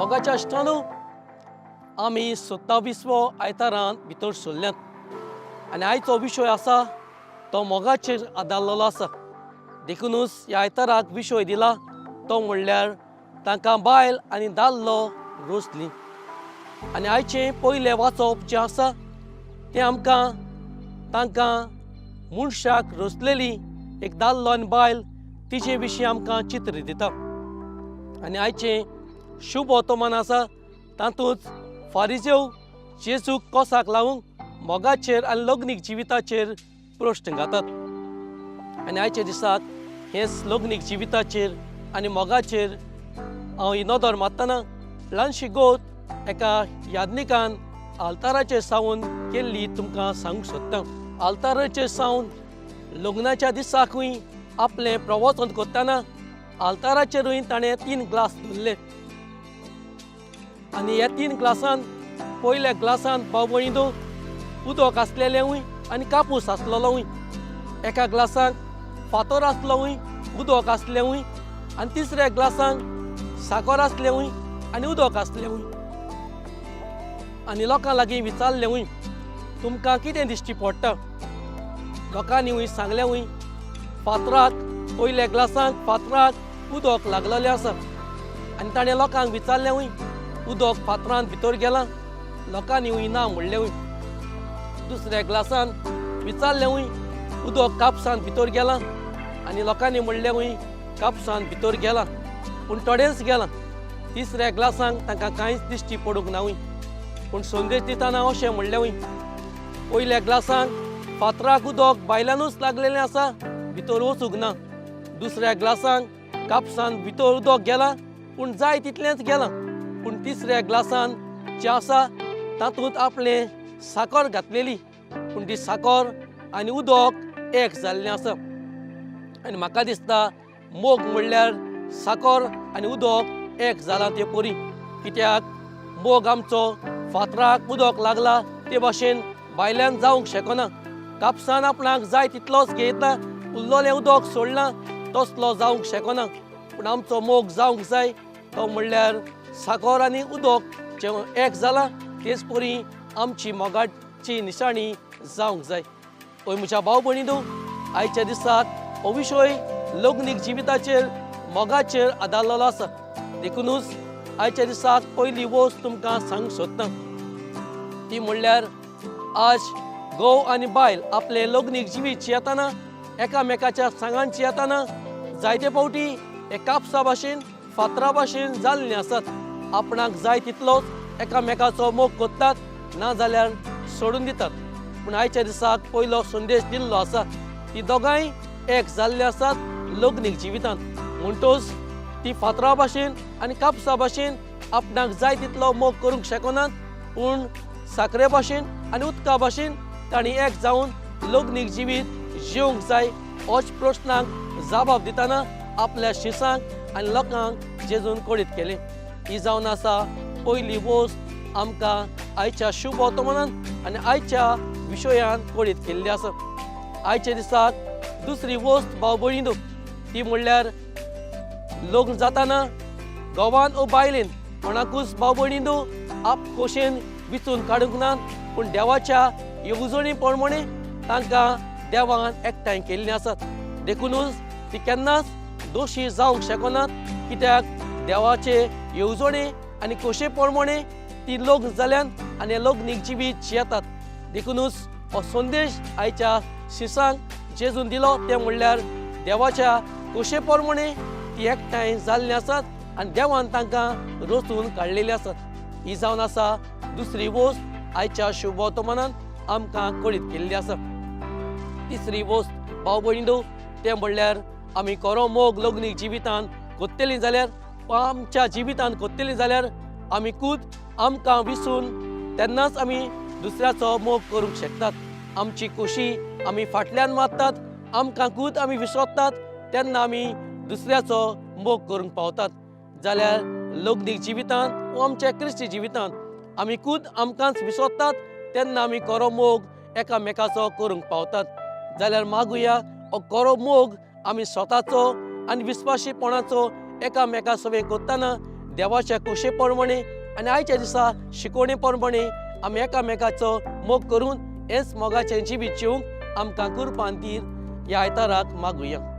मोगाच्या इश्टांनो, आमी सत्तावीसवो आयतारांत भितर सरल्यात आनी आयचो विशय आसा तो मोगाचेर आदारलेलो आसा. देखुनूच ह्या आयताराक विशय दिला तो म्हणल्यार तांकां बायल आनी दादलो रोसली. आनी आयचें पयलें वाचप जें आसा तें आमकां तांकां मनशाक रचलेली एक दादलो आनी बायल तिचे विशीं आमकां चित्र दिता. आनी आयचें शुभ वर्तमान आसा तातूंत फारिजेव जेजूक कोसाक लावूंक मोगाचेर आनी लग्नीक जिविताचेर प्रश्न घातात. आनी आयच्या दिसाक हेच लग्नीक जिविताचेर आनी मोगाचेर हांव ही नदर मारतना ल्हानशी गोत एका याज्ञिकान आल्ताराचेर सावन केल्ली तुमकां सांगूंक सोदता. आल्ताराचेर सावन लग्नाच्या दिसाकूय आपलें प्रवचन करतना आल्ताराचेरूय ताणें 3 ग्लास धरले आनी ह्या 3 ग्लासान पयल्या ग्लासान भाव भयणींनो उदक आसलेलेंवूय आनी कापूस आसलेलोवूय, एका ग्लासाक फातर आसलोवूय उदक आसलेंवूय आनी तिसऱ्या ग्लासाक साकर आसलेंवूय आनी उदक आसलेंवूय. आनी लोकां लागीं विचारलेंवूय तुमकां कितें दिश्टी पडटा? लोकांनी सांगलेंवूय फातराक पयल्या ग्लासाक फातराक उदक लागलेलें आसा. आनी ताणें लोकांक विचारलेंवूय उदक फातरांत भितर गेलां? लोकांनी ना म्हणलेंवूय. दुसऱ्या ग्लासान विचारलेंवूय उदक कापसांत भितर गेलां? आनी लोकांनी म्हणलेंवूय कापसांत भितर गेलां पूण थोडेंच गेलां. तिसऱ्या ग्लासांक तांकां कांयच दिश्टी पडूंक नावूय. पूण संदेश दितना अशें म्हणलेंवूय पयल्या ग्लासांक फातराक उदक बायल्यानूच लागलेलें आसा भितर वचूंक ना. दुसऱ्या ग्लासांक कापसांत भितर उदक गेलां पूण जाय तितलेंच गेलां. पूण तिसऱ्या ग्लासान जें आसा तातूंत आपलें साकर घातलेली पूण ती साकर आनी उदक एक जाल्लें आसा. आनी म्हाका दिसता मोग म्हणल्यार साकर आनी उदक एक जालां ते परी. कित्याक मोग आमचो फातराक उदक लागला ते भाशेन भायल्यान जावंक शकना. कापसान आपणाक जाय तितलोच घेयता उरलेलें उदक सोडलां तसलो जावंक शकना. पूण आमचो मोग जावंक जाय तो म्हणल्यार साकर आनी उदक जें एक जालां तेच परी आमची मोगाची निशाणी जावंक जाय. हय म्हज्या भाव भयणींनो, आयच्या दिसाक हो विशय लग्नीक जिविताचेर मोगाचेर आदारलेलो आसा. देखुनूच आयच्या दिसाक पयली वस्त तुमकां सांगूंक सोदता ती म्हणल्यार आज घोव आनी बायल आपलें लग्नीक जिवीत जियेतना एकामेकाच्या सांगान जियेतना जायते फावटी हे कापसा भाशेन फातरा भाशेन जाल्लीं आसात. आपणाक जाय तितलोच एकामेकाचो मोग करतात ना जाल्यार सोडून दितात. पूण आयच्या दिसाक पयलो संदेश दिल्लो आसा ती दोगांय एक जाल्ली आसात लग्नीक जिवितांत. म्हणटच ती फातरा भाशेन आनी कापसा भाशेन आपणाक जाय तितलो मोग करूंक शकनात पूण साकरे भाशेन आनी उदका भाशेन तांणी एक जावन लग्नीक जिवीत जिवंक जाय. होच प्रश्नाक जबाब दितना आपल्या शिसांक आनी लोकांक जेजून कळीत केलें. ही जावन आसा पयली वस्त आमकां आयच्या शुभ वर्तमानान आनी आयच्या विशयान कळीत केल्ली आसा. आयच्या दिसाक दुसरी वस्त भाव भयणींनो ती म्हणल्यार लग्न जातना घोवान ओ बायलेन कोणाकूच भाव भयणींनो आप खोशेन विचून काडूंक ना पूण देवाच्या येवजणी प्रमाणे तांकां देवान एकठांय केल्लीं आसात. देखुनूच ती केन्नाच दोशी जावंक शकनात कित्याक देवाचे येवजणे आनी खोशे प्रमाणे ती लग्न जाल्यान आनी लग्नीक जिवीत जियेतात. देखुनूच हो संदेश आयच्या शिसांक जेजून दिलो तें म्हणल्यार देवाच्या खोशे प्रमाणे ती एकठांय जाल्लीं आसात आनी देवान तांकां रचून काडलेली आसात. ही जावन आसा दुसरी वस्त आयच्या शुभ वर्तमानान आमकां कळीत केल्ली आसा. तिसरी वस्त भाव भयणींनो तें म्हणल्यार आमी खरो मोग लग्नीक जिवितान कोत्तलीं जाल्यार वा आमच्या जिवितान कोत्तलीं जाल्यार आमी खूद आमकां विसरून तेन्नाच आमी दुसऱ्याचो मोग करूंक शकतात. आमची खोशी आमी फाटल्यान मारतात, आमकां खूद आमी विसरतात तेन्ना आमी दुसऱ्याचो मोग करूंक पावतात. जाल्यार लग्नीक जिवितांत वा आमच्या क्रिस्ती जिवितांत आमी खूद आमकांच विसरतात तेन्ना आमी खरो मोग एकामेकाचो करूंक पावतात. जाल्यार मागुया हो खरो मोग आमी स्वताचो आनी विस्वाशीपणाचो एकामेका सवें करतना देवाच्या कुशे प्रमाणे आनी आयच्या दिसा शिकोवणे प्रमाणे आमी एकामेकाचो मोग करून हेच मोगाचें जिवीत जिवंक आमकां कुरपान दी ह्या आयताराक मागुया.